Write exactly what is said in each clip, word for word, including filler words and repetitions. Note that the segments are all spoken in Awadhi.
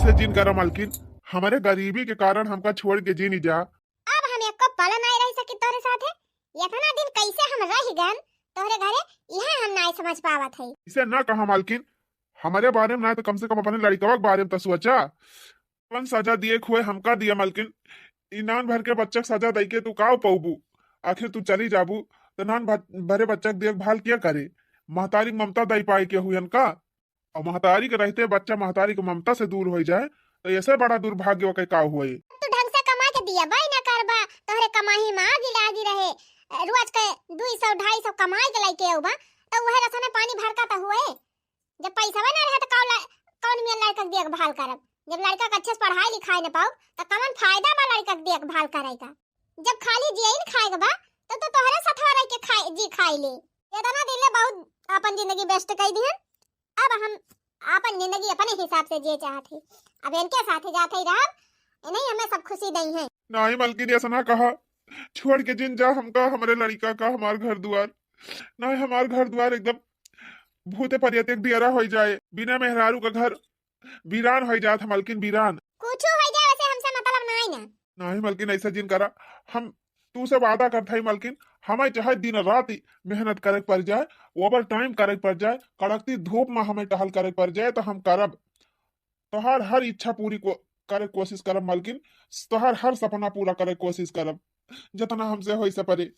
से जिन करा मलकिन, हमरे गरीबी के कारण हमका छोड़ के जिन जा। अब हम एको पल नाय रह सकी तोहरे साथे। इतना दिन कैसे हम रह गन तोहरे घरे, इहे हम नाय समझ पावत है। इसे ना कहा मलकिन, हमरे बारे में ना तो कम से कम अपने लड़िकवा के बारे में तो सोचा। अपन सजा दिए खुए हमका दिया मलकिन, इनान भर के बच्चा के सजा दई के तू का पौबू? आखिर तू चली जाबू तो नान भर-, भरे बच्चा के देखभाल किया करे? महतारी के ममता दई पाए के हुई का? और महतारी के रहते बच्चा महतारी के ममता से दूर हो जाए तो ऐसे बड़ा दुर्भाग्य ओके का हुए? तू ढंग से कमा के दिया बाई ना करबा, तोहरे कमाही में आगी लागी रहे। रोज के दुई सौ ढाई सौ कमाई के लेके आउबा तो वह रसना पानी भरका तो हुए। जब पैसा ना रहे तो कौन ला-, कौन मियाँ लड़का के देखभाल करब? जब लड़का के अच्छे से पढ़ाई लिखाई न पाओ तो कौन फायदा बा लड़का के देखभाल करे का? जब खाली जियन खाए के बा तो, तो तोहरे सथवा रह के खाए, जी खाई ले। इतना दिन ले बहुत अपन जिंदगी waste कर दिहन, अब हम अपन जिंदगी अपने हिसाब से जिए चाहत ही। अब इनके साथे जात ही रहब, इन्हीं हमें सब खुशी दई है। नहीं मलकिन, ऐसा ना कहा, छोड़ के जिन जा हमका, हमरे लड़िका का, हमार घर दुआर। नहीं, हमार घर दुआर एकदम भूते परियत एक दियरा हो जाए, बिना मेहरारू का घर वीरान हो जात है मलकिन, वीरान। कुछ हो जाए वैसे हमसे मतलब नहीं ना। नहीं मलकिन, ऐसा जिन करा, हम तू से वादा करत हई मलकिन, हमें चाहे दिन रात मेहनत करे के पड़ जाए, overtime करे के पड़ जाए, कड़कती धूप में हमें टहल करे के पड़ जाए तो हम करब। तोहार हर इच्छा पूरी को-, करे के कोशिश करब मलकिन, तोहार हर सपना पूरा करे के कोशिश करब, जितना हमसे होई सपरे।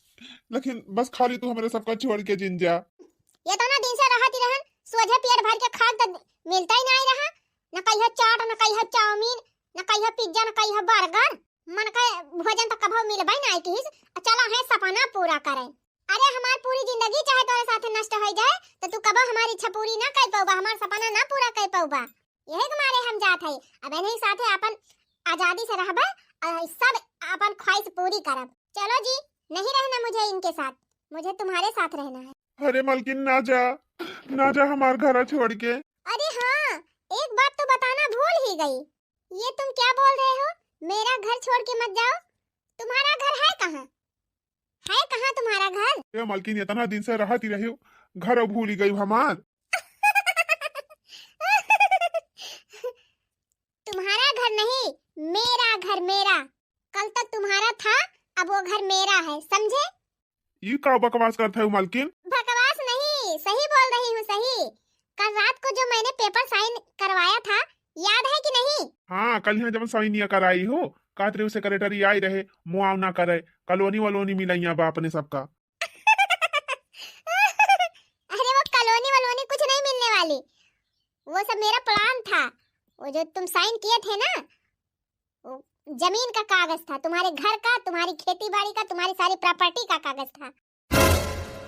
लेकिन बस खाली तू हमरे सबका छोड़ के जिन जा। इतना दिन से रहत ही रहन, सोझे पेट भर के खाए तो मिलता ही नहीं रहा, न कहियो चाट, न कहियो चाउमीन, न कहियो पिज्जा, न कहियो बर्गर। मन के भोजन तो कभो मिलबे नहीं किहिस, चला है सपना पूरा करे। अरे हमार पूरी जिंदगी चाहे तोरे साथे नष्ट हो जाए तो तू कबो हमारी इच्छा पूरी ना कर पौबा, हमार सपना ना पूरा कर पौबा। यही के मारे हम जात है, अब इन्हीं साथे अपन आजादी से रहबे और सब अपन ख्वाहिश पूरी करब। चलो जी, नहीं रहना मुझे इनके साथ, मुझे तुम्हारे साथ रहना है। अरे मलकिन ना जा, ना जा हमार घर छोड़ के। अरे हाँ, एक बात तो बताना भूल ही गई। ये तुम क्या बोल रहे हो? मेरा घर छोड़ के मत जाओ। तुम्हारा घर है कहाँ? है कहाँ तुम्हारा घर? ए मलकिन, इतना दिन से रहत ही रहे हो, घर अब भूल ही गई हमार। तुम्हारा घर नहीं, मेरा घर, मेरा। कल तक तुम्हारा था, अब वो घर मेरा है, समझे? ई का बकवास करत है मलकिन? बकवास नहीं, सही बोल रही हूँ, सही। कल रात को जो मैंने paper sign करवाया था, याद है कि नहीं? हाँ, कल यहाँ जब साइन कराई हो, कहत रहे secretary आई रहे, मुआवना करे, कॉलोनी वॉलोनी मिलैया बा अपने सबका। अरे वो कॉलोनी वॉलोनी कुछ नहीं मिलने वाली, वो सब मेरा plan था। वो जो तुम sign किए थे ना, वो जमीन का कागज था, तुम्हारे घर का, तुम्हारी खेती बाड़ी का, तुम्हारी सारी property का कागज था।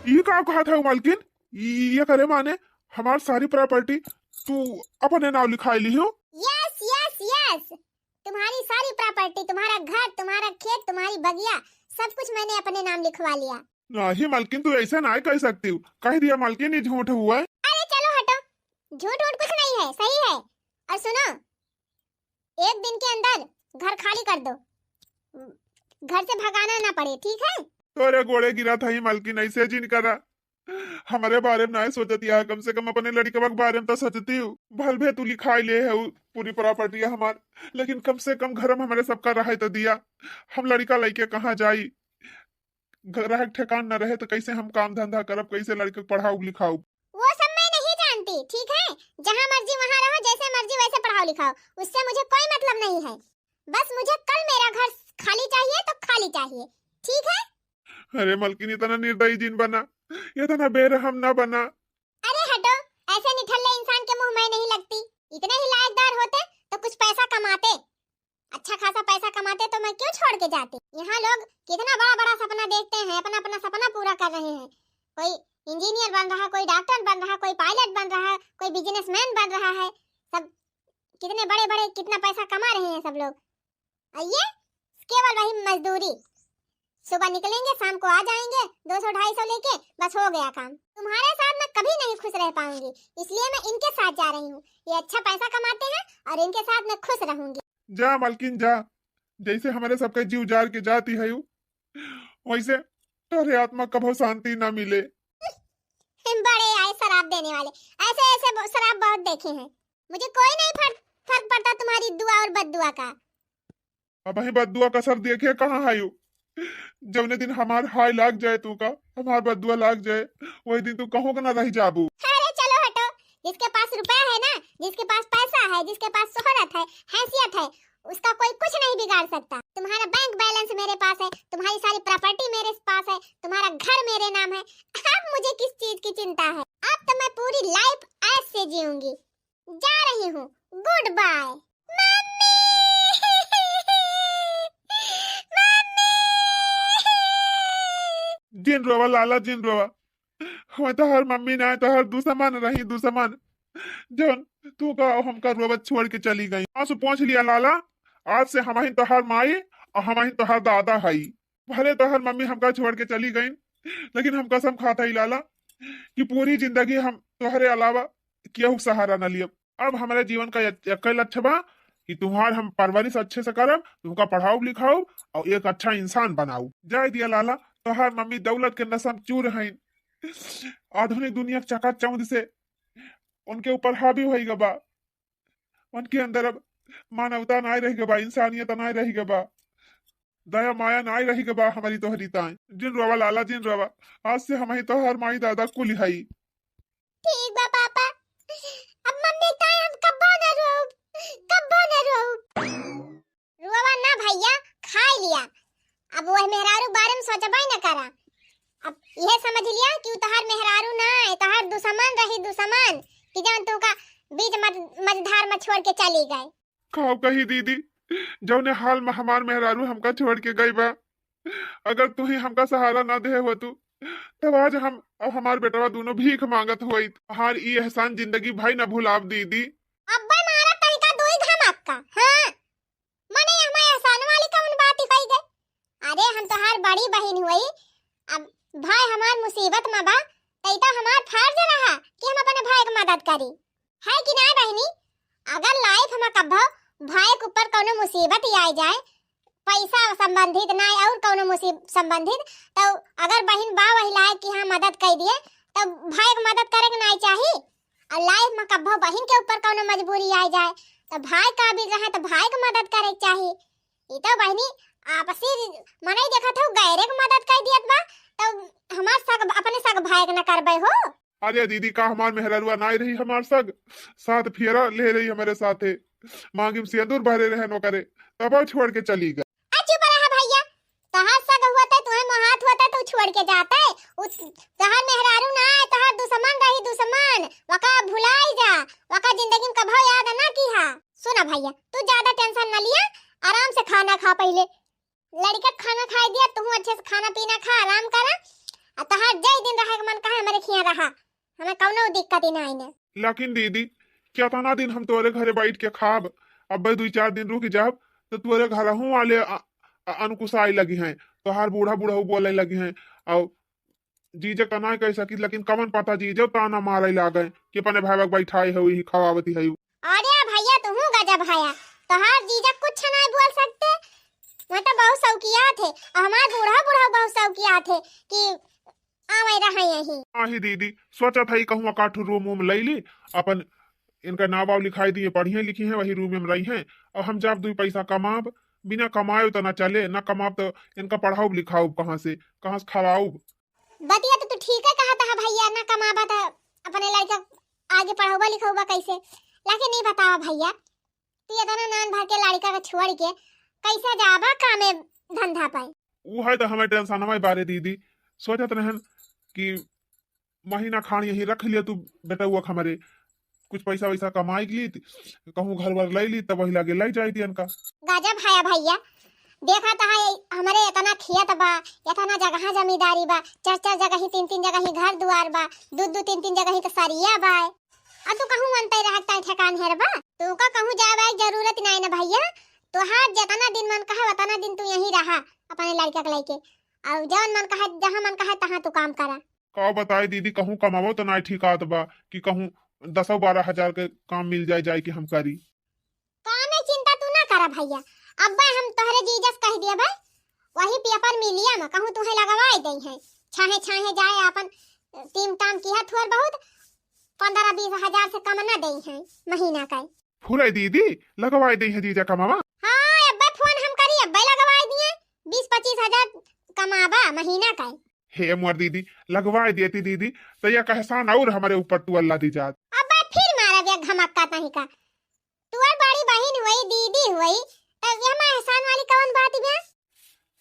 ये का कहा था मालकिन? ये करे माने हमार सारी property तू अपने नाव लिखाई ली हो? Yes, yes, yes। तुम्हारी सारी property, तुम्हारा घर, तुम्हारा खेत, तुम्हारी बगिया, सब कुछ मैंने अपने नाम लिखवा लिया। नहीं मालकिन, तू ऐसा नहीं कर सकती हो। कह दिया मालकिन, ये झूठ हुआ है। अरे चलो हटो, झूठ वूठ कुछ नहीं है, सही है। और सुनो, एक दिन के अंदर घर खाली कर दो, घर से भगाना ना पड़े, ठीक है? तोरे गोड़े गिरा था ही मालकिन, ऐसे जिन करा। हमारे बारे में ना सोचती है, कम से कम अपने लड़िकवा के बारे में तो सोचती हूँ। भल भे तू लिखाई ले है उ पूरी property हमार, लेकिन कम से कम घर में हमारे सबका रहे तो दिया। हम लड़िका लइके कहाँ जाई? घर रहे के ठेकान न रहे तो कैसे हम काम धंधा करब, कैसे लड़िका के पढ़ाऊ लिखाऊ? वो सब मैं नहीं जानती, ठीक है? जहाँ मर्जी वहाँ रहो, जैसे मर्जी वैसे पढ़ाओ लिखाओ, उससे मुझे कोई मतलब नहीं है। बस मुझे कल मेरा घर खाली चाहिए तो खाली चाहिए, ठीक है? अरे मलकिन, इतना निर्दयी जिन बना, इतना बेरहम ना बना। अरे हटो, ऐसे निठल्ले इंसान के मुंह मैं नहीं लगती। इतने ही लायकदार होते तो कुछ पैसा कमाते, अच्छा खासा पैसा कमाते तो मैं क्यों छोड़ के जाती? यहाँ लोग कितना बड़ा बड़ा सपना देखते हैं, अपना अपना सपना पूरा कर रहे हैं। कोई engineer बन रहा, कोई doctor बन रहा, कोई pilot बन रहा, कोई businessman बन रहा है। सब कितने बड़े बड़े, कितना पैसा कमा रहे हैं सब लोग। और ये केवल वही मजदूरी, सुबह निकलेंगे, शाम को आ जाएंगे, दो सौ ढाई सौ लेके, बस हो गया काम। तुम्हारे साथ मैं कभी नहीं खुश रह पाऊंगी, इसलिए मैं इनके साथ जा रही हूँ। ये अच्छा पैसा कमाते हैं और इनके साथ मैं खुश रहूंगी। जा मालकिन जा, जैसे हमारे सबके जीव जार के जाती है, वैसे तोरे आत्मा कभो शांति ना मिले। बड़े आए शराब देने वाले, ऐसे ऐसे ब-, शराब बहुत देखे हैं। मुझे कोई नहीं फर्क, फर्क पड़ता। हफ्ता तुम्हारी दुआ और बद्दुआ का। अबहीं बद्दुआ का असर देखे कहाँ है यू? जौने दिन हमार हाय लाग जाए तू का, हमार बद्दुआ लाग जाए, वही दिन तू कहूँ के ना रह जाबू। अरे चलो हटो, जिसके पास रुपया है ना, जिसके पास पैसा है, जिसके पास शोहरत है, हैसियत है, उसका कोई कुछ नहीं बिगाड़ सकता। तुम्हारा बैंक बैलेंस मेरे पास है, तुम्हारी सारी प्रॉपर्टी मेरे पास है, तुम्हारा घर मेरे नाम है। अब मुझे किस चीज की चिंता है? अब तो मैं पूरी लाइफ ऐश से जीऊंगी। जा रही हूँ, गुड बाय। मम्मी! मम्मी! जिन रोवा लाला, जिन रोवा। हमें तोहर मम्मी ना, तोहर दुश्मन रही, दुश्मन। जौन तू का हमका रोवत छोड़ के चली गई। आंसू पोंछ लिया लाला, आज से हमहिन तोहर माई और हमहिन तोहर दादा हई। भले तोहर मम्मी हमका छोड़ के चली गई, लेकिन हम कसम खात हई लाला कि पूरी जिंदगी हम तोहरे अलावा केहू सहारा न लियब। अब हमारे जीवन का एक, एक लक्ष्य बा कि तुम्हार हम परवरिश अच्छे से करब, तुमका पढ़ाऊ लिखाऊ और एक अच्छा इंसान बनाऊ। जाए दिया लाला, तोहार मम्मी दौलत के नशा में चूर हईन। आधुनिक दुनिया के चकाचौंध से उनके ऊपर हावी होई गबा। उनके अंदर अब मानवता नाय रह गबा, इंसानियत नाय रह गबा, दया माया नाय रह गबा हमारी तोहरी ताई। जिन रोवा लाला, जिन रोवा, आज से हमही तोहार माई दादा कुल हई। ठीक बा पापा, अब मम्मी ताई हम कब्बो न रोब, कब्बो न रोब। रोवा ना भैया, खाई लिया। अब वह मेहरारू के बारे में सोचबे न करा। अब यह समझ लिया कि उ तोहार मेहरारू ना है, तोहार दुश्मन रही, दुश्मन, कि जौन तुमका बीच मझ-, मझधार में छोड़ के चली गए। का कही दीदी, जौने हाल में हमार मेहरारू हमका छोड़ के गई बा, अगर तू ही हमका सहारा ना दे होतू, तब आज हम और हमार बेटवा दोनों भीख मांगत होइत। तोहार ई एहसान जिंदगी भर ना भुलाब दीदी। अब्बे मारा तनिका दुई धमक्का, हाँ? मने हमार एहसान वाली कौन बात होई गई? अरे हम तोहार बड़ी बहिन हुई, अब भाई हमार मुसीबत में बा, तई तो हमार फर्ज रहा कि हम अपने भाई के मदद करी, है कि ना बहिनी? अगर लाइफ में कब्बो भाई के ऊपर कौनो मुसीबत ही आ जाए, पैसा संबंधित ना और कौनो मुसीबत संबंधित, तो अगर बहिन बा वही लायक कि हाँ मदद कर दिए, तो भाई के मदद करे के ना चाही। और लाइफ में कब्बो बहिन के ऊपर कौनो मजबूरी आ जाए, तो भाई काबिल रहे तो भाई के मदद करे के चाही। ई तो बहिनी आपसी मनई देखत हो, गैरे के मदद कर दियत बा, तो हमार सग, अपने सग भाई के न करबे हो। अरे दीदी, का हमार मेहररुआ नाय रही हमार सग? सात फेरा ले रही हमरे साथे, मांगी में सिंदूर भरे रहन ओकरे, तब छोड़ के चली गई। आ चुप रहा भैया, तहार सग हुआ ते, तुहे मोहात हुआ ते, तू छोड़ के जाते। उ तहार मेहरारू ना है, तहार दुश्मन रही दुश्मन, वका भुलाई जा, वका जिंदगी में कभो याद ना किहा। सुना भैया, तू ज्यादा टेंशन ना लिया, आराम से खाना खा पहिले। लड़का के खाना खाए दिया, तू अच्छे से खाना पीना खा, आराम करा। आ तहार जय दिन रहे के मन कहे हमरे खिया रहा, हमें कौनो दिक्कत ही ना आईने। लेकिन दीदी, केतना दिन हम तोरे घरे बैठ के खाब? अब्बे दुई चार दिन रुक जाब, तो तोरे घरहू वाले अ-, अ-, अनकुसाई लगी हैं, तोहार बूढ़ा बूढ़ा बोले लगी हैं, और जीजे का ना कह सकी, लेकिन कवन पता जीजे ताना मारे लागे कि अपने भाई के बैठाए हो, यही खवावती है। अरे भैया, तुहू गजब है, तोहार जीजा कुछ नहीं बोल सकते। मैं तो बहुत शौकिया थे, हमार बूढ़ा बूढ़ा बहुत शौकिया थे कि आवे रहे यही। आही दीदी, सोचत है कहूँ का ठो रूम वूम ले ली, अपन इनका नाव वाव लिखाई दिए, पढ़िए लिखी हैं, वही रूम में रही हैं, और हम जब दुई पैसा कमाब, बिना कमाए तो ना चले, ना कमाब तो इनका पढ़ाऊब लिखाऊब कहाँ से, कहाँ से खवाऊब? बतिया तो तू ठीक है कहत है भैया, ना कमाबा तो अपने लड़का आगे पढ़ौबा लिखौबा कैसे? लेकिन नहीं बतावा भैया, तू इतना नान भर के लड़का के छोड़ के कैसे जाबा कामे धंधा पे? उ है तो हमें टेंशन हमारे बारे दीदी, सोचत रहन कि महीना खान यहीं रख लिया तू बेटउआ के हमरे, कुछ पैसा वैसा कमाई ली, कहूँ घर वर ले ली, तब वही लागे ले जाई दियन का। गजब है भैया, देखा तो है हमरे इतना खेत बा, इतना जगह जमींदारी बा, चार चार जगह ही, तीन तीन जगह ही घर दुआर बा, दू दू तीन तीन जगह ही तो सरिया बा। आ तू कहूँ मनते रह ताई ठेकान हेर बा, तू का कहूँ जाए आए के जरूरत नहीं ना भैया, तोहार जितना दिन मन कहे उतना दिन तू यहीं रहा अपने लड़का के लेके, और जौन मन कहे जहाँ मन कहे तहाँ तू काम करा। का बताई दीदी, कहूँ कमावो तो ना ठिकात बा कि कहूँ दसो बारह हजार के काम मिल जाए, जाए कि हम करी। कामे चिंता तू ना करा भैया, अब्बे हम तोहरे जीजस कह दिए भाई, वही पेपर मिलिया में कहूँ तुहे लगवाए दे हैं, छाहे छाहे जाए अपन टीम टाम किहा थोर बहुत, पन्द्रह बीस हजार से कम ना दे हैं महीना का। फुरे दीदी, लगवाए दे है जीजा कमावा। हाँ, अब्बे फोन हम करी, अब्बे लगवाए दिए। बीस पच्चीस हजार कमाबा महीना का। हे मोर दीदी, लगवाए देती दीदी, तो यह एहसान और हमरे ऊपर तू अल्लाह दी जात। अब्बे फिर मारब एक धमक्का तही का। तुअर बड़ी बहिन हुई, दीदी हुई, तब ये में एहसान वाली कौन बात बे?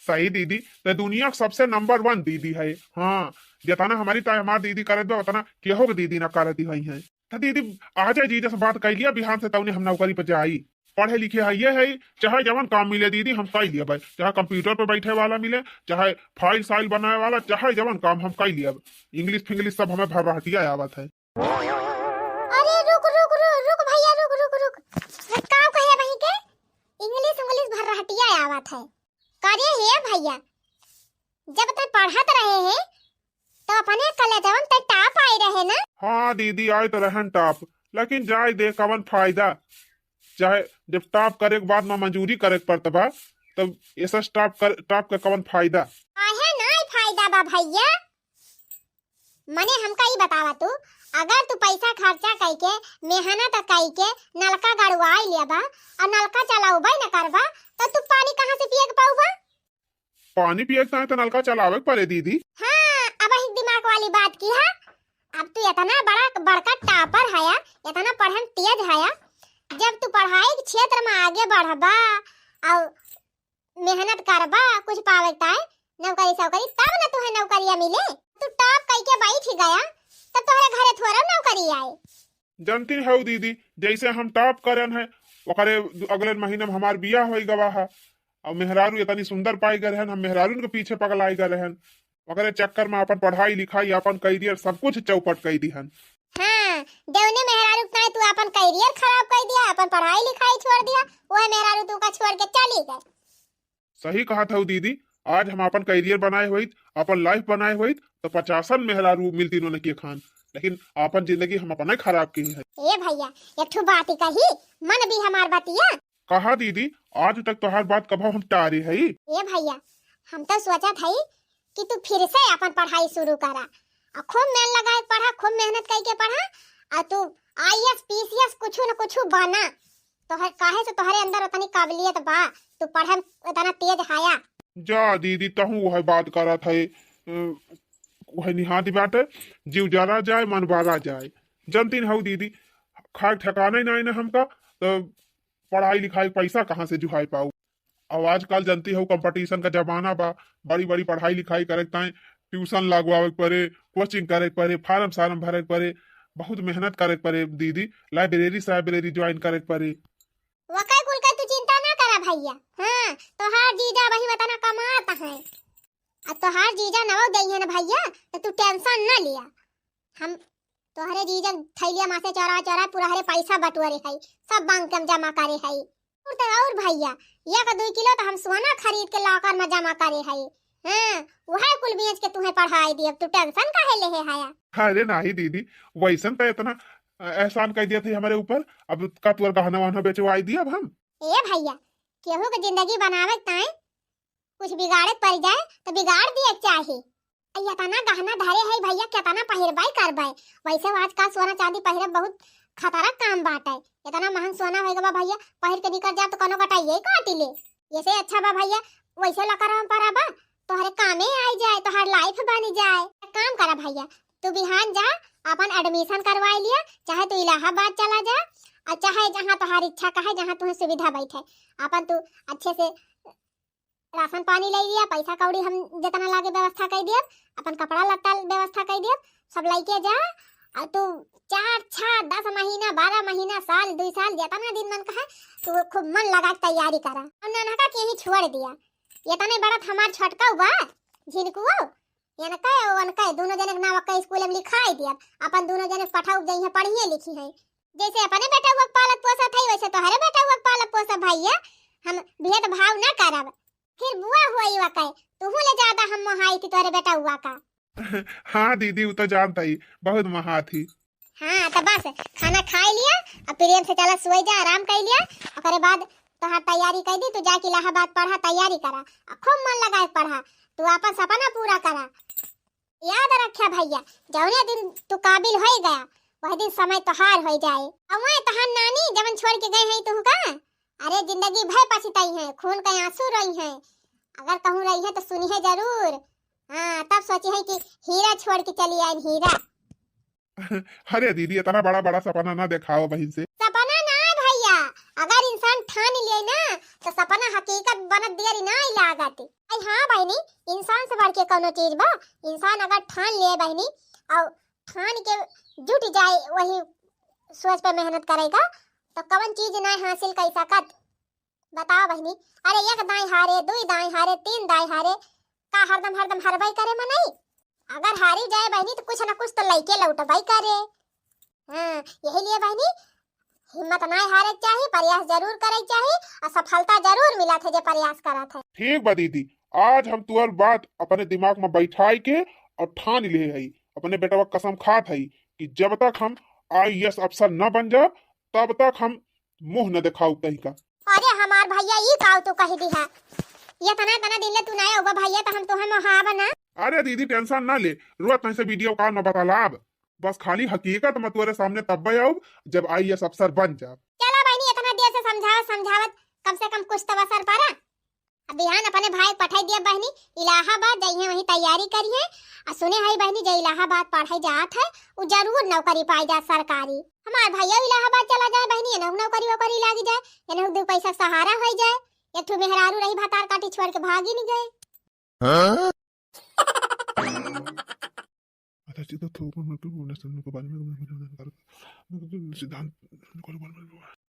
सही दीदी, तो दुनिया के सबसे नंबर वन दीदी है। हाँ, जितना हमारी ताई हमार दीदी करत बा, उतना केहू के दीदी ना करती हुई है। तो दीदी, आ जाए जीजा से बात कर लिया, बिहान से तौने हम नौकरी पर जाई। पढ़े लिखे है ये है, चाहे जवन काम मिले दीदी, हम कर लिया भाई। चाहे कंप्यूटर पर बैठे वाला मिले, चाहे फाइल साइल बनाए वाला, चाहे जवन काम हम कर लिया। इंग्लिश फिंग्लिश सब हमें भरभटिया आवत है। अरे रुक, रुक, रुक, रुक भैया, रुक, रुक, रुक। ये का कहे वहीं के? इंग्लिश, इंग्लिश भरभटिया आवत है। करे हे भैया, जब तक पढ़त रहे हैं, तो अपने कॉलेजवन ते टॉप आए रहे ना? हाँ दीदी, आए तो रहन टॉप, लेकिन जाए दे, कवन फायदा? चाहे जब टॉप करे के बाद में मंजूरी करे के पड़त बा, तब ऐसा टॉप कर, टॉप के कवन फायदा? काहे ना फायदा बा भैया? मने हमका ई बतावा तू, अगर तू पैसा खर्चा कइके, मेहनत कइके नलका गड़वाई लेबा और नलका चलाउबे न करबा, तो तू पानी कहाँ से पिए के पाउबा? पानी पिए के ताई तो नलका चलावे के पड़े दीदी। हाँ, अब ही दिमाग वाली बात की है। अब तू इतना बड़ा, बड़का टॉपर हया, इतना पढ़े में तेज हया, जब तू पढ़ाई के क्षेत्र में आगे बढ़बा और मेहनत करबा कुछ पावे के ताई, नौकरी सौकरी, तब न तुहे नौकरिया मिले। तू टॉप कइके बैठ गया, तब तोहरे घरे थोड़ा नौकरी आए। जानती हऊ दीदी, जैसे हम टॉप करन है, ओकरे अगले महीना में हमार बियाह होई गवा है। और मेहरारू इतनी सुंदर पाई गए रहन, हम मेहरारून के पीछे पगलाई गए रहन। ओकरे चक्कर में अपन पढ़ाई लिखाई, अपन करियर सब कुछ चौपट कर दिहन। हाँ, देवने मेहरारू के ताई तू अपन करियर खराब कर दिया, अपन पढ़ाई लिखाई छोड़ दिया, वह मेहरारू तू का छोड़ के चली गए। सही कहत हऊ दीदी, आज हम अपन करियर बनाए होइत, अपन लाइफ बनाए होइत, तो पचासन मेहरारू मिलती उन्होंने के खान, लेकिन अपन जिंदगी हम अपने खराब की है। ए भैया, एक ठो बात ही कही, मन भी हमार बतिया। कहा दीदी, आज तक तोहार बात कभो हम टारे हई? ए भैया, हम तो सोचत हई कि तू फिर से अपन पढ़ाई शुरू करा, और खूब मन लगाए पढ़ा, खूब मेहनत करके पढ़ा, और तू आईएएस, पीसीएस कुछ न कुछ बना। तोहर, काहे से तोहरे अंदर उतनी काबिलियत बा, तू पढ़े में उतना तेज हया। जा दीदी, तहूँ वह बात करत है, अ, वह निहाती बाटे, जीव जरा जाए, मन बारा जाए। जनती न हऊ दीदी, खाए ठिकाना ही नहीं ना हमका, तो पढ़ाई लिखाई पैसा कहाँ से जुहाई पाऊ? और आजकल जनती हऊ कंपटीशन का जमाना बा, बड़ी बड़ी पढ़ाई लिखाई करे के ताई ट्यूशन लगवावे के पड़े, कोचिंग करे के पड़े, फार्म सार्म भरे के पड़े, बहुत मेहनत करे के पड़े दीदी, लाइब्रेरी साइब्रेरी ज्वाइन करे के पड़े। वकै कुल के तू चिंता ना करा भैया। हाँ, तोहार जीजा वही वतना कमात है। आ तोहार जीजा नवो देइहन भैया, तो तू टेंशन ना लिया। हम तोहरे जीजा थैलिया मा से चोरा चोरा पूरा हरे पैसा बटोरे है, सब बैंक में जमा करे है। और तो और भैया, एक दुई किलो तो हम सोना खरीद के लॉकर में जमा करे है। हाँ, वह कुल बेच के तुहे पढ़ाई दियब, तू टेंशन काहे लेहे हया? अरे नाही दीदी, वैसन तो इतना एहसान कर दिया थे हमारे ऊपर, अब का तोर गहना वहना बेचवाई दियब हम? ए भैया, केहू के जिंदगी बनावे के ताई कुछ बिगाड़े के पड़ जाए तो बिगाड़ दिए के चाही। आ एतना गहना धरे है भैया, केतना पहिरबै करबै? वैसे आजकल सोना चांदी पहिरब बहुत खतरा काम बाटे। एतना महंग सोना होइ गवा भैया, पहिर के निकल जा तो कोनो कटाइए काट ले। ऐसे अच्छा बा भैया, वैसे लकरवा में परा बा, तोहरे कामे आई जाए, तोहार लाइफ बनी जाए। एक काम करा भैया, तू बिहान जा, अपन एडमिशन करवाई लिया, चाहे तू इलाहाबाद चला जा, और चाहे जहाँ तोहार इच्छा का है, जहाँ तुम्हें सुविधा बैठे, अपन तू अच्छे से राशन पानी ले लिया, पैसा कौड़ी हम जितना लागे व्यवस्था कर दियब, अपन कपड़ा लत्ता व्यवस्था कर दियब, सब लेके जा। और तू चार, छह, दस महीना, बारह महीना, साल, दुई साल, जितना दिन मन कहे, तू खूब मन लगा के तैयारी करा। और नन्हका के ही छोड़ दिया, ये तने बड़ा हमार छोटका बा, झिनकुओ, इनका, उनका, दोनों जने के नाम का स्कूल में लिखाई दियब, अपन दोनों जने पठाऊ जइहे पढ़िए लिखी है। जैसे अपने बेटउआ के पालत पोसत हई, वैसे तोहरे बेटउआ के पालत पोसब भैया। हम भेदभाव ना करब। फिर बुआ हुआ युवा कहे, तुहू ले ज्यादा हम मोहाई थी तोहरे बेटउआ का। हाँ दीदी, उ तो जानत ही, बहुत मोहात ही। हाँ, तो बस खाना खाई लिया, अब प्रेम से चला सोई जा, आराम कर लिया। ओकरे बाद तोहार तैयारी कर दी, तू जाके इलाहाबाद पढ़ा, तैयारी करा, आ खूब मन लगा के पढ़ा, तू अपन सपना पूरा करा। याद रख्या भैया, जौने दिन तू काबिल होई गया, वह दिन समय तोहार होइ जाए। अउर वह तोहार नानी जवन छोड़ के गए हैं तुहका, अरे जिंदगी भर पछताई हैं, खून का आंसू रोई हैं। अगर कहूँ रही है तो सुनी है जरूर। हाँ, तब सोची है कि हीरा छोड़ के चली आइन, हीरा। अरे दीदी, इतना बड़ा बड़ा सपना ना देखाओ बहिन से। सपना ना है भैया, अगर इंसान ठान ले ना तो सपना हकीकत बनत देरी ना लागत। अरे हाँ बहिनी, इंसान से बढ़ के कौनो चीज बा। इंसान अगर ठान ले बहिनी और ठान के जुट जाए वही सोच पे मेहनत करेगा तो कौन चीज ना हासिल कर सकत। बताओ बहिनी, अरे एक दाई हारे, दुई दाई हारे, तीन दाई हारे, का हरदम हरदम हारबई करे मनई? अगर हारी जाए बहिनी तो कुछ ना कुछ तो लइके लौटबई करे। हाँ, यही लिए बहिनी हिम्मत ना हारे के चाही, प्रयास जरूर करे के चाही और सफलता जरूर मिलत है जे प्रयास करत है। ठीक बा दीदी, आज हम तुअर बात अपने दिमाग में बैठाई के और ठान लिए हई, अपने बेटवा कसम खात हई कि जब तक हम आईएएस अफसर न बन जाब तब तक हम मुंह न देखाऊ कहीं का। अरे हमार भैया, ई काव तू कह दी है? ये तना तना दिन ले तू नया हुआ भैया, तो हम तुहे मोहाब ना। अरे दीदी, टेंशन ना ले, रोज तैसे वीडियो कॉल में बतलाब। बस खाली हकीकत में तोरे सामने तब्बे आऊब जब आईएएस अफसर बन जाब। चला बहनी, इतना देर से समझावत समझावत कम से कम कुछ तो असर पड़ा। अब बिहान अपने भाई पठाई दिया बहनी इलाहाबाद, जइहे वहीं तैयारी करिहे। आ सुने हई बहनी, जे इलाहाबाद पढ़े जात है, उ जरूर नौकरी पाई जात सरकारी। हमार भैया इलाहाबाद चला जाए बहनी, एनहु नौकरी वोकरी लागी जाए, एनहु दू पैसा सहारा होई जाए। एक ठो मेहरारू रही भतार काटी छोड़ के भागी नहीं गए। हाँ? अच्छा, सीधा थोक में मतलब बोलने सुनने के बारे में सिद्धांत।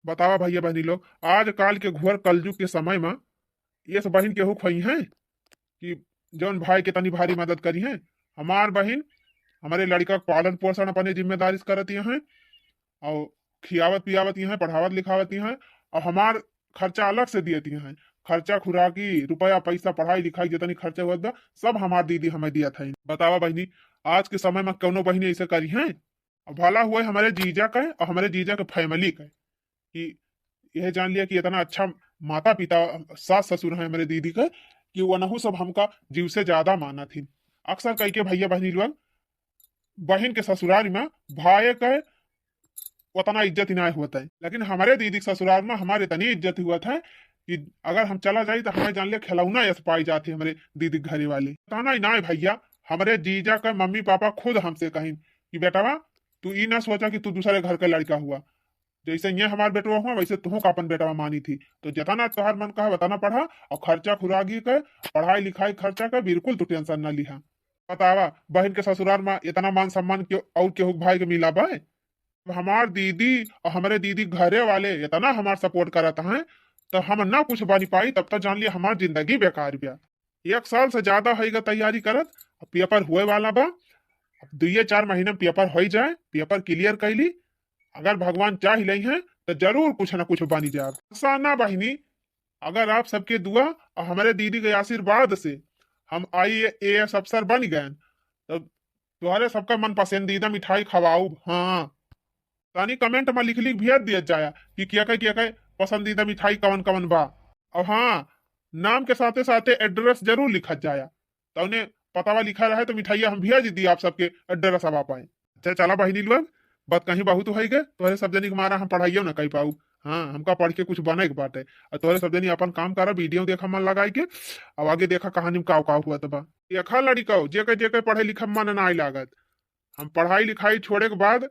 बतावा भैया बहनी लोग, आजकल के घोर कलयुग के समय में ये सब बहिन केहू खोई हैं कि जौन भाई के तनी भारी मदद करी हैं। हमार बहिन हमारे लड़का के पालन पोषण अपने जिम्मेदारी से करती हैं और खियावत पियावत ही हैं, पढ़ावत लिखावत ही हैं और हमार खर्चा अलग से दियती हैं। खर्चा खुराकी, रुपया पैसा, पढ़ाई लिखाई जितनी खर्चा हुआ बा, सब हमार दीदी हमें दियत है। बतावा बहिनी, आज के समय में कौनो बहिनी ऐसे करी हैं? अब भला हुए हमारे जीजा का और हमारे जीजा के फैमिली का कि यह जान लिया कि इतना अच्छा माता पिता, सास ससुर हैं हमारे दीदी के कि वनहु सब हमका जीव से ज्यादा मानत हिन। अक्सर कह के भैया बहनी लोग बहिन के ससुराल में भाई के उतना इज्जत ही ना होता है, लेकिन हमारे दीदी के ससुराल में हमारे इतनी इज्जत हुआ था कि अगर हम चला जाई तो हमें जान लिया खिलौना ऐसे पाई जाती हमारे दीदी के घरे वाले। ताना ही ना है भैया, हमारे जीजा के मम्मी पापा खुद हमसे कहिन कि बेटवा, तू ई ना सोचा कि तू दूसरे घर का लड़का हुआ, जैसे ये हमार बेटवा हुआ वैसे तुहू का अपन बेटवा मानी थी। तो जितना तोहार मन कहा उतना पढ़ा और खर्चा खुराकी के, पढ़ाई लिखाई खर्चा के बिल्कुल तू टेंशन ना लिहा। बतावा, बहन के ससुराल में इतना मान सम्मान के और केहू के भाई के मिला बा? अब हमार दीदी और हमारे दीदी घरे वाले इतना हमार सपोर्ट करत हैं, तो हम ना कुछ बनी पाई, तब तो जान लिया हमार जिंदगी बेकार बा। एक साल से ज्यादा होइगा तैयारी करत, अब पेपर हुए वाला बा। अब दुइये चार महीने में पेपर होई जाए, पेपर क्लियर कैली, अगर भगवान चाह लें हैं तो जरूर कुछ ना कुछ बनी जाब। आशा ना बहिनी, अगर आप सबके दुआ और हमारे दीदी के आशीर्वाद से हम आईएएस अफसर बन गए, तब तुम्हारे सबका मन पसंदीदा मिठाई खवाऊब। हाँ, तानी कमेंट में लिख लिख भेज दिया जाया कि क्या क्या क्या क्या पसंदीदा मिठाई कवन कवन बा। और हाँ, नाम के साथे साथे एड्रेस जरूर लिखत जाया, तौने पतावा लिखा रहे तो मिठाइया हम भेज दी आप सबके एड्रेस अब आ पाए। अच्छा चला बहिनी लोग, बात कहीं बहुत होई गए, तोहरे सब जनी के मारा हम पढ़ाइयो ना कर पाऊ। हाँ, हमका पढ़ के कुछ बने के बाटे, और तोहरे सब जनी अपन काम करा, वीडियो देखा मन लगाई के, अब आगे देखा कहानी में काव काव हुआ बा। देखा लड़िका, जेके जेके पढ़े लिखे मन ना लागत, हम पढ़ाई लिखाई छोड़े के बाद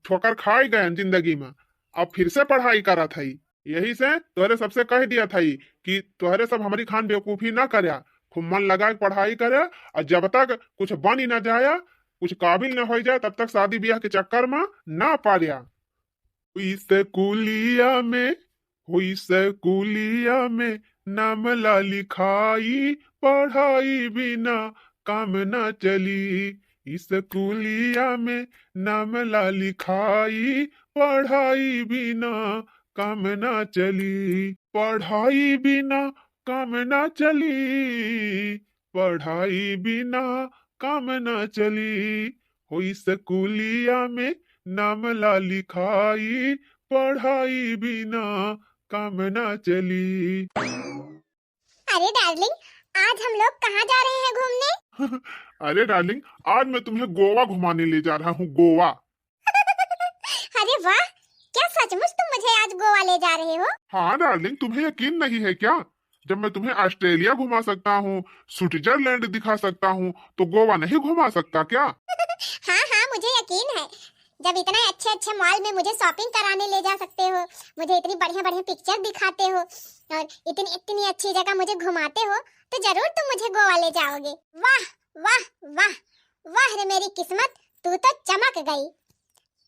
ठोकर खाई गए जिंदगी में, अब फिर से पढ़ाई करत हई। यही से तोहरे सबसे कह दिया था कि तोहरे सब हमारी खान बेवकूफी ना करया, खूब मन लगा के पढ़ाई करया, और जब तक कुछ बन ही ना जाया, कुछ काबिल ना हो जाए, तब तक शादी ब्याह के चक्कर में ना पड़या। स्कूलिया में, हो स्कूलिया में नाम ला लिखाई, पढ़ाई बिना काम ना चली। स्कूलिया में नाम ला लिखाई, पढ़ाई बिना काम ना चली। पढ़ाई बिना काम ना चली, पढ़ाई बिना काम ना चली। हो स्कूलिया में नाम ला लिखाई, पढ़ाई बिना काम ना चली। अरे डार्लिंग, आज हम लोग कहाँ जा रहे हैं घूमने? अरे डार्लिंग, आज मैं तुम्हें गोवा घुमाने ले जा रहा हूँ, गोवा। सचमुच तुम मुझे आज गोवा ले जा रहे हो? हाँ डार्लिंग, तुम्हें यकीन नहीं है क्या? जब मैं तुम्हें ऑस्ट्रेलिया घुमा सकता हूँ, स्विट्जरलैंड दिखा सकता हूँ, तो गोवा नहीं घुमा सकता क्या? हाँ हाँ, मुझे यकीन है। जब इतने अच्छे अच्छे मॉल में मुझे शॉपिंग कराने ले जा सकते हो, मुझे इतनी बढ़िया बढ़िया पिक्चर दिखाते हो और इतनी इतनी अच्छी जगह मुझे घुमाते हो, तो जरूर तुम मुझे गोवा ले जाओगे। वाह वाह वाह, वाह रे मेरी किस्मत, तू तो चमक गई।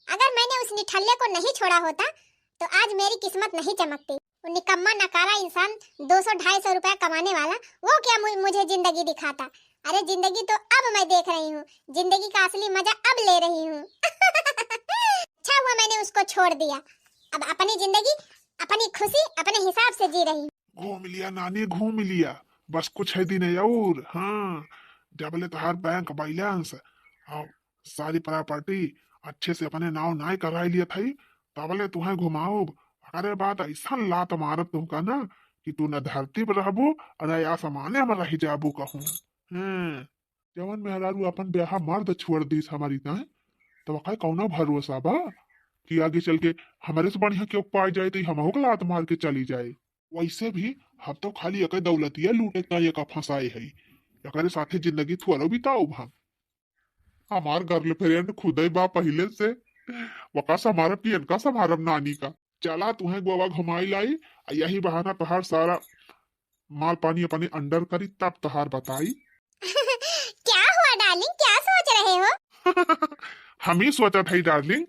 अगर मैंने उस निठल्ले को नहीं छोड़ा होता, तो आज मेरी किस्मत नहीं चमकती। वो निकम्मा नकारा इंसान, दो सौ ढाई सौ रुपया कमाने वाला, वो क्या मु-, मुझे जिंदगी दिखाता? अरे जिंदगी तो अब मैं देख रही हूँ, जिंदगी का असली मजा अब ले रही हूँ। अच्छा हुआ मैंने उसको छोड़ दिया। अब अपनी जिंदगी, अपनी खुशी अपने हिसाब से जी रही हूँ। घूम लिया नानी, घूम लिया। बस कुछ है दिन है और, हाँ, जबले तोहार बैंक बैलेंस और सारी प्रॉपर्टी अच्छे से अपने नाव नाय कराई लिया था, तबले तुहें घुमाऊब। अरे बात ऐसा लात मारब तुहका ना कि तू न धरती पर रहबू और न आसमाने में रह जाबू कहूँ। हैं, जवन मेहरारू अपन ब्याह मर्द छोड़ दीस हमारी ताए, तो वका कौनो भरोसा बा कि आगे चल के हमरे से बढ़िया केहू पाई जाए तो हमहू के लात मार के चली जाए। वैसे भी हम तो खाली एके दौलतिया लूटे का एका फंसाए है, एकरे साथे जिंदगी थोड़ो बिताउब हम। हमार गर्लफ्रेंड खुदे बा पहिले से, वका संभारब कि इनका संभारब नानी का। चला तुहें गोवा घुमाई लाई, आ यही बहाना तोहार सारा माल पानी अपने अंडर करी, तब तोहार बताई। क्या हुआ डार्लिंग, क्या सोच रहे हो? हम ही सोचत हई डार्लिंग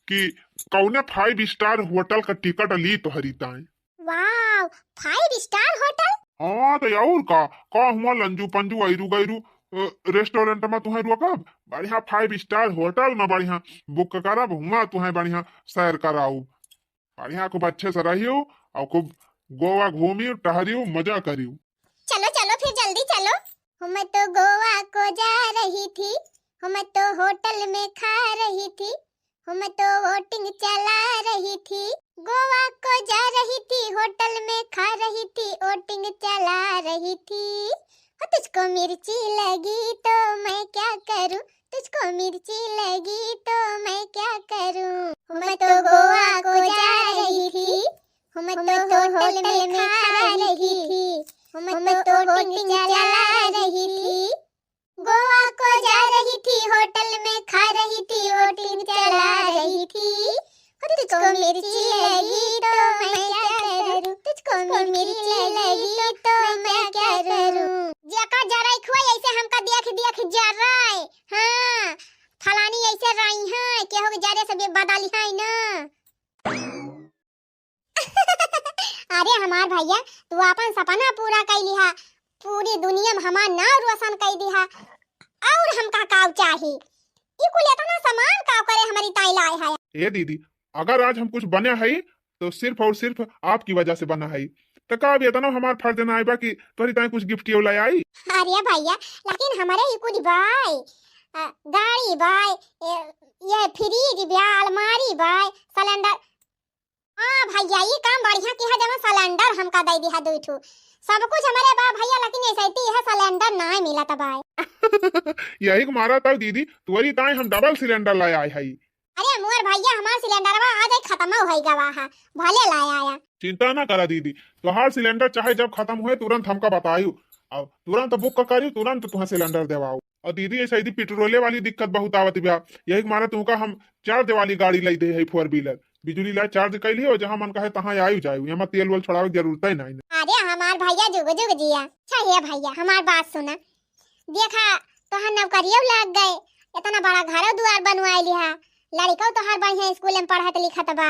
कि कौने फाइव स्टार होटल का टिकट ली तोहरी ताई। वाओ, फाइव स्टार होटल? हाँ तो और का, का हुआ लंजू पंजू ऐरू गैरू, अ, रेस्टोरेंट में तुहें रोकब, बढ़िया फाइव स्टार होटल में बढ़िया बुक करब, हुआ तुहें बढ़िया सैर कराऊ, बढ़िया खूब अच्छे से रहियो और खूब गोवा घूमियो टहरियो मजा करियो। चलो चलो फिर जल्दी चलो। हम तो गोवा को जा रही थी, हम तो होटल में खा रही थी, हम तो वोटिंग चला रही थी। गोवा को जा रही थी, होटल में खा रही थी, वोटिंग चला रही थी। हो तुझको मिर्ची लगी तो मैं क्या करूं, तुझको मिर्ची लगी तो मैं क्या करूं। हम तो गोवा को जा रही थी, हम तो होटल में खा रही थी, हम तो वोटिंग चला रही थी। गोवा को जा रही थी, होटल में खा रही थी, वोटिंग चला रही थी। तुझको मिर्ची लगी तो मैं क्या करूं, तुझको मिर्ची लगी तो मैं क्या करूं। जेका जराई खुआ ऐसे हमका देख देख जराए। हाँ, फलानी ऐसे रही है, केहू के जरे से बदली है ना। अरे हमार भैया, तू आपन सपना पूरा कई लिहा, पूरी दुनिया में हमार नाव रोशन कई दिहा, और हमका काव चाही? ई कुल इतना सामान काव करे हमरी ताई लाए है? ए दीदी, अगर आज हम कुछ बने हई तो सिर्फ और सिर्फ आपकी वजह से बना हई। तो का अब इतना हमार फर्ज ना आइबा कि तोहरी ताई कुछ गिफ्ट ले आई? अरे भैया, लेकिन हमारे ई कुल बाय, अ, गाड़ी बाय, ए, ये फ्रिज बाय, अलमारी बाय, सिलेंडर। हाँ भैया, ई काम बढ़िया किहा जवन सिलेंडर हमका दे दिहा दुई ठो। सब कुछ हमरे बा भैया, लेकिन ऐसे ही यह सिलेंडर नाय मिलत बाय। यही के मारा तब दीदी, तोहरी ताई हम डबल सिलेंडर ले आए हई। अरे मोर भैया, हमार सिलेंडरवा आज ही खत्म हो गवा है, भले ले आया। चिंता ना करा दीदी, तोहार सिलेंडर चाहे जब खत्म होए तुरंत हमका बतायू, और तुरंत बुक करियो, तुरंत तुहें सिलेंडर देवाओ। और दीदी ऐसे यदि पेट्रोले वाली दिक्कत बहुत आवत बा, यही के मारा तुमका हम चार्ज वाली गाड़ी लाई दे है, फोर व्हीलर, बिजुली ला चार्ज कैली हो, जहाँ मन कहे तहाँ आयु जायु, एमा तेल वेल छोड़ावे के जरूरत ही नहीं। अरे हमार भैया जुग जुग जिया। अच्छा हे भैया, हमार बात सुना, देखा तोहार नौकरियो लग गए, इतना बड़ा घरो दुआर बनवाए लिहा, लड़िको तोहार बढ़िया स्कूल में पढ़त लिखत बा,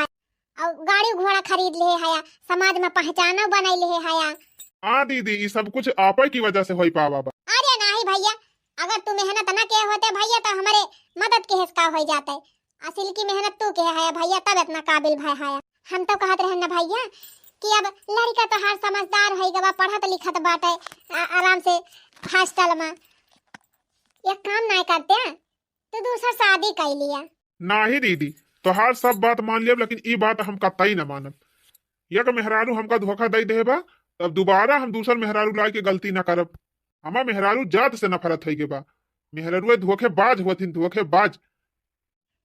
और गाड़ी घोड़ा खरीद लिहे हया, समाज में पहचानो बनाई लिहे हया। हाँ दीदी, ई सब कुछ आपे की वजह से होई पावा बा। अरे नाही भैया, अगर तू मेहनत ना किए होते भैया तो हमरे मदद के हिसका हो जाते। असिल की मेहनत तू किहे हया भैया, तब इतना काबिल भय हया। हम तो कहत रहन ना भैया कि अब लड़िका तोहार समझदार हो गवा, पढ़त लिखत बाटे, आ-, आराम से हॉस्टल में एक काम ना करते, तो दूसर शादी कर लिया। नाही दीदी, तोहार सब बात मान लियब, लेकिन ई बात हम कतई न मानब। एक मेहरारू हमका धोखा दई देहे बा, तब दोबारा हम दूसर मेहरारू लाए के गलती न करब। हमार मेहरारू जात से नफरत होई के बा। मेहरारू धोखेबाज होथिन, धोखेबाज।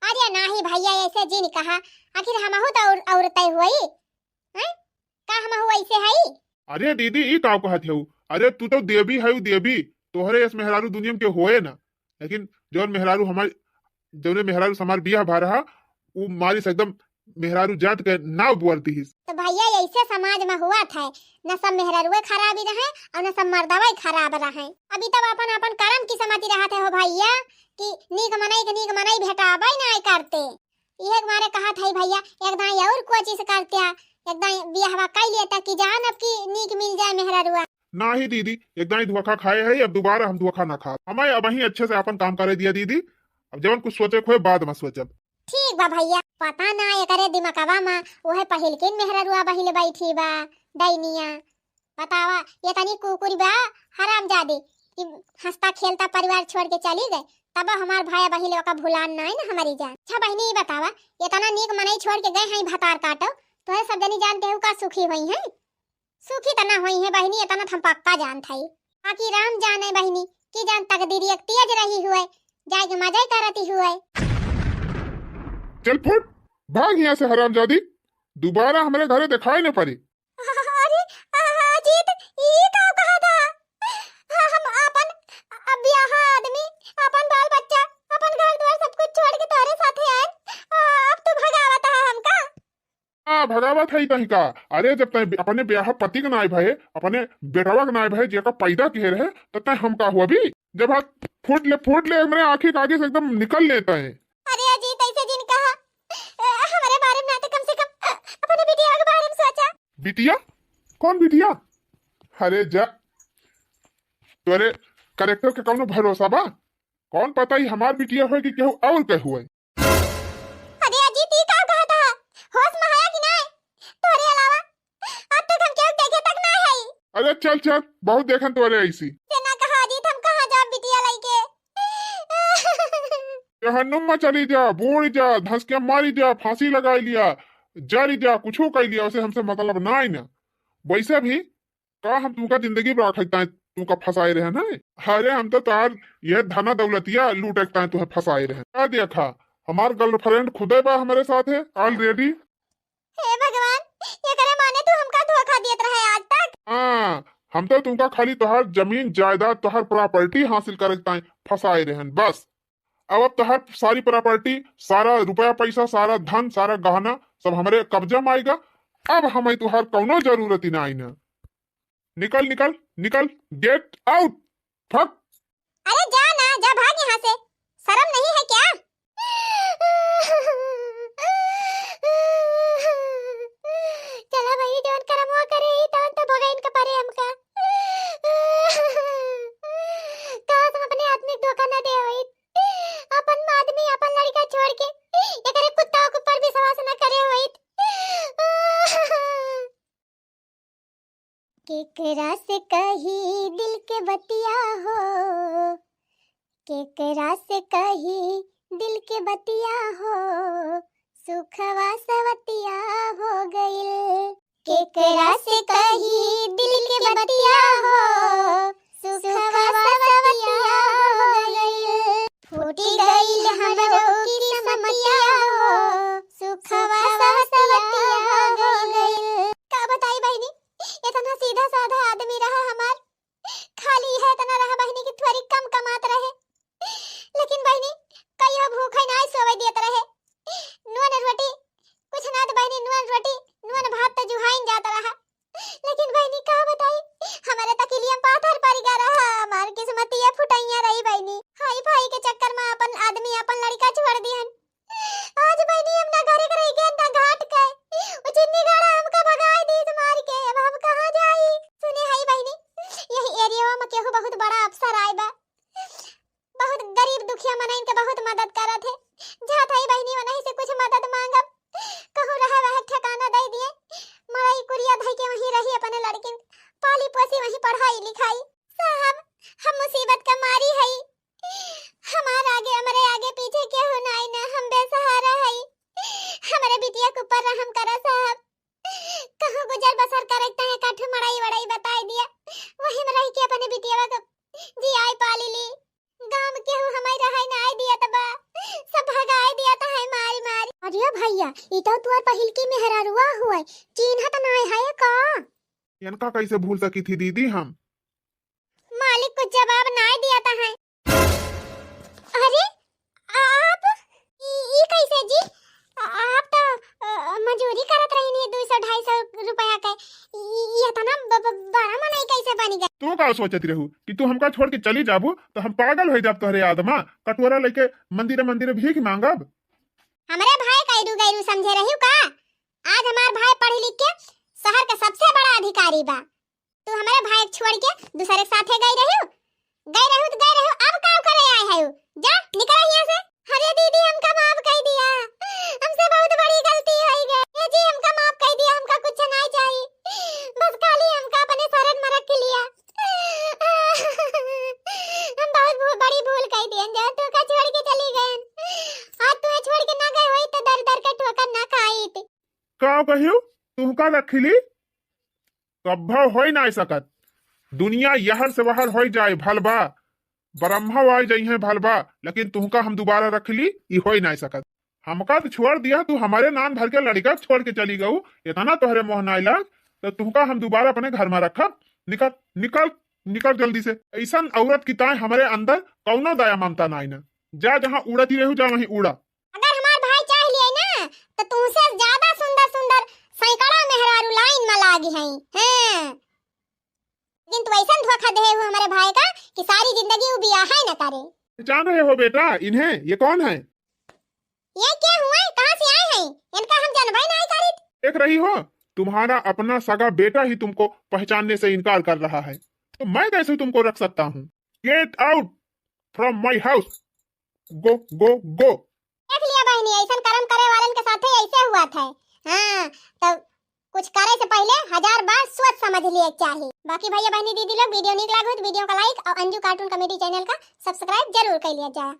अरे नाही भइया, ऐसे जिन कहा, आखिर हमहू तो और, औरतै होई, हैं? का हमहू ऐसे हई? अरे दीदी, ई का कहत हऊ? अरे तू तो देवी हऊ देवी, तोहरे यस मेहरारू दुनिया में के होए ना। लेकिन जौन मेहरारू हमार, जौने मेहरारू से हमार बियाह भा रहा, उ मारी से एकदम मेहरारू जात के नाव बुअर दिहिस। तो भइया, ऐसे समाज में हुआ था, न सब मेहरारुए खराबी रहे और न सब मर्दवा ही खराब रहे। अभी तब अपन अपन करम किस्मती रहत है हो भइया, कि नीक मनई के नीक मनई भेटाबे ना करते। इहे के मारे कहत हई भइया, एक दाई और कोशिश करत्या, एक दाई बियाहवा कई लेता कि जान अब की नीक मिल जाए मेहररुआ। नाही दीदी, एक दाई धोखा खाए हई, अब दोबारा हम धोखा ना खाब। हमें अबहीं अच्छे से अपन काम करे दिया दीदी, अब जवन कुछ सोचे के होए बाद में सोचब। ठीक बा भइया, पता ना एकरे दिमकवा में उहे पहिलकिन मेहररुआ बहिल बैठी बा, डैनिया। बतावा, ये तनी कुकुर बा, हरामजादी, कि हंसता खेलता परिवार छोड़ के चली गए, तब हमार भाई बहिन ओका भुलान नाई ना हमारी जान। अच्छा बहिनी, ई बतावा, ये तना नीक मनई छोड़ के गए हैं भतार काटो, तोहे सब जनी जानते हो का सुखी होई हैं? सुखी तना होई हैं बहिनी, ये तना हम पक्का जानत हई। बाकी राम जाने बहिनी, कि जान तकदीर एक तेज रही हुए, जाए के मजा ही करती हुए। चल फुट, भाग यहाँ से हरामजादी, दोबारा हमारे घरे दिखाई न पड़ी। अरे, आ, अजीत, ई का कहा था? हम अपन, आ, ब्याहा आदमी, अपन बाल बच्चा, अपन घर द्वार सब कुछ छोड़ के तोरे साथे आए। आ, अब तू भगावत है हमका? हाँ, भगावत है तही का। अरे, जब तय अपने ब्याह पति के नाय भये, अपने बेटवा के नाय भये, जेका पैदा किहे रहे, तो तय हम का हुआ भी? जब हाथ फूट ले, फूट ले, हमरे आँखी के आगे से एकदम निकल लेता है। अरे अजीत, ऐसे जिन कहा, अ, हमारे बारे में ना तो कम से कम, अ, अपने बिटिया के बारे में सोचा। बिटिया? कौन बिटिया? अरे जा, तोरे character के कौनो भरोसा बा? कौन पता ही हमार बिटिया होए कि केहू और के होए। अरे अजीत, ई का कहा था? होश में हया कि नाय? तोरे अलावा अब तक हम केहू देखे तक ना है। अरे चल चल, बहुत देखन तोरे ऐसी। से ना कहा अजीत, हम कहाँ जाब बिटिया लइके? जहन्नुम में चली जा, बूड़ जा, धंस के मारी जा, फांसी लगाई लिया, जरी जा, कुछो कई लिया, उसे हमसे मतलब नाई ना। वैसे भी का हम तुमका जिंदगी में रखे ताए तुमका फंसाए रहे ना? अरे हम तो तार ये धना दौलतिया लूटे ताए तुम्हें फंसाए रहे। का देखा, हमार girlfriend खुदे बा हमारे साथ है already। हे भगवान, एकरे माने तू हमका धोखा देत रहे आज तक। हाँ, हम तो तुमका खाली तोहार जमीन जायदाद, तोहार property हासिल करे के ताई फंसाए रहन बस। अब, अब तोहार सारी property, सारा रुपया पैसा, सारा धन, सारा गहना सब हमरे कब्जा में आएगा। अब हमें तोहार कौनो जरूरत ही ना आई ना। निकल, निकल, निकल, get out, भाग। अरे जा ना, जा भाग यहाँ से, शर्म नहीं है क्या? चला भाई, जौन करमवा करे ही तौन तो भगइन के परे हमका। काश हम अपने आदमी के धोखा ना दे होइत, अपन आदमी, अपन लड़का छोड़ के एकरे कुत्ता के ऊपर विश्वास ना करे होइत। केकरा से कही दिल के बतिया हो, केकरा से कही दिल के बतिया हो, सुखवा सवतिया हो गइल। केकरा से कही दिल के बतिया हो, सुखवा सवतिया हो गइल। फूटी गइल हमरो किस्मतिया हो, सुखवा सवतिया हो गइल। का बताई बहिनी, इतना सीधा साधा आदमी रहा हमार, खाली है इतना रहा बहिनी कि थोड़ी कम कमात रहे, लेकिन बहिनी कहियो भूखे नाय सोवे देत रहे। नून रोटी कुछ ना तो बहिनी, नून रोटी, नून भात तो जुहाइन जात रहा। लेकिन बहिनी का बताई, हमारे तकिलिया पाथर पड़ गया रहा, हमार किस्मतिया फुटैया रही बहिनी। हाई फाई के चक्कर में अपन आदमी, अपन लड़का छोड़ दिहन। आज बहिनी हम ना घरे के रह गए, ना घाट के। वो चिन्नी गाड़ा हमका भगाए दीस मार के, अब हम कहाँ जाई? सुने हई बहिनी, यही एरिया में केहू बहुत बड़ा अफसर आए बा, बहुत गरीब दुखिया मनइन के बहुत मदद करत है। जात हई बहिनी, वनही से कुछ मदद मांगब, कहूँ रहे वह ठिकाना दे दिए, मड़ई कुरिया धई के वहीं रही, अपने लड़किन पाली पोसी, वहीं पढ़ाई लिखाई। साहब, हम मुसीबत का मारी हई, हमार आगे, हमरे आगे पीछे केहू नाई ना, हम बेसहारा हई। हमरे बिटिया के ऊपर रहम करा साहब। कहूँ गुजर बसर करे के ताहे काठू मड़ई वड़ई बताई दिया, वही में रह के अपने बिटिया के जियाई पाली ली। गाँव में केहू हमारी रहाई ना आई दिया तबा, सब भगाई दिया ताहे। पहिलकी मेहरारुआ हुए, चिन्हत नाय है का? इनका कैसे भूल सकी थी दीदी हम? मालिक कुछ जवाब नाय दिया था है। अरे, आप? ई, ई कैसे जी? आ-, आप तो, अ, मजूरी करत रही नहीं, दो सौ ढाई सौ रुपया के। ई, ई इतना ब-, ब-, बड़ा मनई कैसे बनी गए? तू का सोचत रहू कि तू हमका छोड़ के चली जाबू तो हम पागल हो जाब तोहरे याद मा? कटोरा लेके मंदिरे मंदिरे भीख मांगब? हमरे भाई का इरू गैरू समझे रही का? आज हमार भाई पढ़ लिख के शहर के सबसे बड़ा अधिकारी बा। तू हमरे भाई के छोड़ के दूसरे के साथे गई रहू, गई रहू तो गई रहू, अब का करे आए है? जा निकल यहाँ से। अरे दीदी, हमका माफ कर दिया, हमसे बहुत बड़ी गलती हो गई। ए जी, हमका माफ कर दिया, हमका कुछ नहीं चाहिए, बस खाली हमका अपने शरण में रख लिया। हम बहुत भू-, बड़ी भूल कर दिए, जब तू का छोड़ के चली गए। आज तू छोड़ के ना गए होई तो दर दर के ठोकर ना खाई थी। का कहियो? तुमका रख ली? कब्भो होई नाय सकत। दुनिया यहर से वहर होई जाए भलबा, ब्रह्मा आए जइहें भलबा, लेकिन तुहका हम दोबारा रख ली, ई होई नाय सकत। हमका तो छोड़ दिया, तू हमारे नान भर के लड़िका छोड़ के चली गऊ, इतना तोहरे मोह नाय लाग, तो तुहका हम दोबारा अपने घर में रखब। निकल, निकल, निकल जल्दी से। ऐसन औरत की ताय हमारे अंदर कौनो दया ममता नाय ना। जा जहाँ उड़त ही रहू, जा वहीं उड़ा। अगर हमार भाई चाह लिए ना, तो तुमसे ज्यादा सुंदर सुंदर सैकड़ों मेहरारू लाइन में लागी हैं। हाँ। लेकिन तू ऐसन धोखा दे हो हमारे भाई का कि सारी जिंदगी वो बियाह है न करे। पहचान रहे हो बेटा इन्हें? ये कौन है? ये क्या हुआ है? कहाँ से आए हैं? इनका हम जानबे नहीं करित। देख रही हो, तुम्हारा अपना सगा बेटा ही तुमको पहचानने से इनकार कर रहा है, तो मैं कैसे तुमको रख सकता हूँ? Get out from my house, go, go, go। देख लिया बहनी, ऐसन कर्म करे वालन के साथे ऐसे हुआ था। हाँ, तो कुछ करे से पहले हजार बार सोच समझ लिए चाहिए। बाकी भैया बहनी दीदी लोग, video नीक लागो तो video का like और अंजू cartoon comedy channel का subscribe जरूर कर लिया जाए।